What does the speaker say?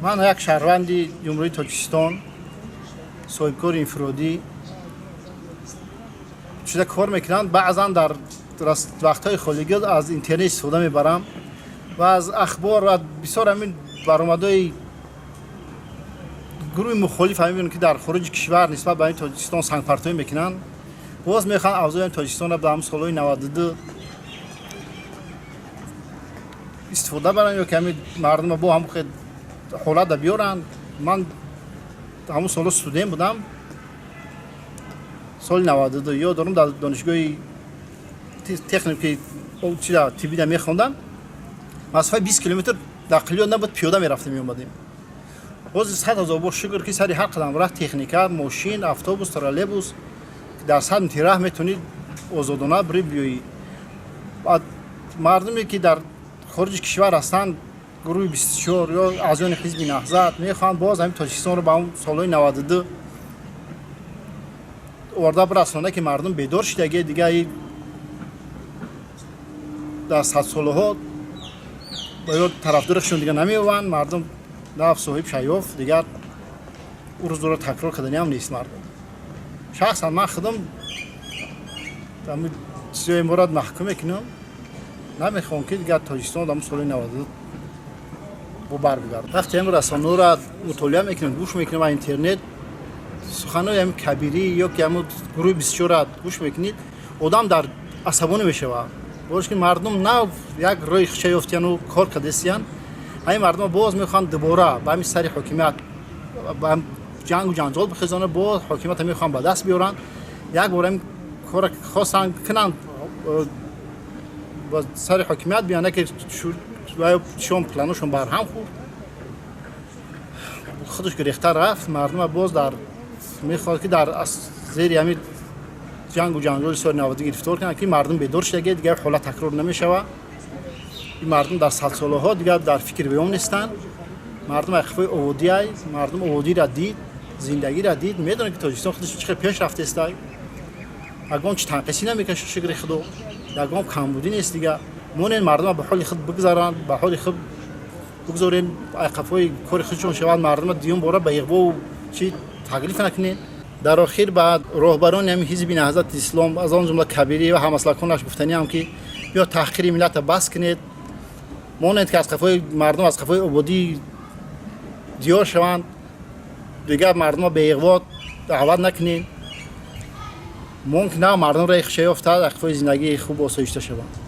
Ман як шаҳрванди Ҷумҳурии Тоҷикистон, соҳибкори инфиродӣ шуда кор мекунам. Баъзан дар вақтҳои холигӣ аз интернет истифода мебарам ва аз ахбор ва бисёр ҳамин баромадҳои гурӯҳи мухолиф ҳамин мебинам, ки дар хориҷи кишвар нисбат ба ин Тоҷикистон сангпартоӣ мекунанд. Боз мехоҳанд авзои Тоҷикистонро ба ҳамн солҳои 92 истифода баранд ё ки ҳамин мардумро бо ҳамн ҳолата биёранд. Ман ҳамун солҳо студент будам, соли 92 ёд дорам, дар донишгоҳи техники тиббида мехондам. Масофаи 20 километр нақлиёт набуд, пиёда мерафтем, меомадем. Боз 100 000 бор шукр, ки сари ҳар қадам раҳ техника, мошин, автобус, троллейбус, дар 100 метри раҳ метавонӣ озодона бири, биёӣ. Мардуме, ки дар хориҷи кишвар ҳастанд, гурӯҳи 24 ё аъзоёни ҳизби Наҳзат, мехоҳанд боз ҳамин Тоҷикистонро ба он солҳои 92 оварда бирасонда, ки мардум бедор шидаги, дига дар садсолаҳо ба ё тарафдорашон дига намеёванд. Мардум нав соҳиб шаёф, дигар ӯ рӯзро такрор карданиам нест. Мардум, шахсан ман худам чизои морад маҳкум мекунам. Намехоҳам, ки дигар Тоҷикистон дар соли 92 бо барбигардад. Вақте ҳам расонаҳоро мутолиа мекунем, гӯш мекунем ва интернет, суханои ҳами Кабирӣ ё ки ҳамн гурӯҳи 24-ра гӯш мекунед, одам дар асабонӣ мешавад. Бош ки мардум нав як роҳи худша ёфтияну кор кардастиян, ҳамин мардума боз мехоҳанд дубора ба ҳамин сари ҳокимият ба ҷангу ҷанҷол бихезонанд, боз ҳокимиятро мехоҳанд ба даст биёранд. Як бор ҳамин кора хостанд кунанд, ба сари ҳокимият биёянд, ки шом планошон барҳам хӯрд, худаш гирехта рафт. Мардума боз дар мехоҳад, ки дар зери ҳамин ҷангу ҷанҷоли соли 92 гирифтор кунанд, ки мардум бедор шудаги, дигар ҳолат такрор намешавад. Ин мардум дар садсолаҳо дигар дар фикри беом нестанд. Мардум ақифои оводиай, мардум оводиро дид, зиндагиро дид, медонад, ки Тоҷикистон худаш чӣ хел пеш рафтеста, ягон чи танқисӣ намекашад, шукри Худо, ягон камбудӣ нест. Дига монен, мардума ба ҳоли худ бигзаранд, ба ҳоли худ бигзорем, айқафҳои кори худшон шавад. Мардума дуюм бора ба иғвову чи таклиф накунед. Дар охир ба роҳбарони ҳамин ҳизби Наҳзати Ислом, аз он ҷумла Кабирӣ ва ҳамаслаконаш, гуфтаниам, ки биё таҳқири миллата бас кунед, монед, ки аз қафои мардум, аз қафои ободӣ диёр шаванд. Дигар мардума беиғво даъват накунед, мумкин на мардум раи хуша ёфтад, ақифои зиндагии хуб осоишта шаванд.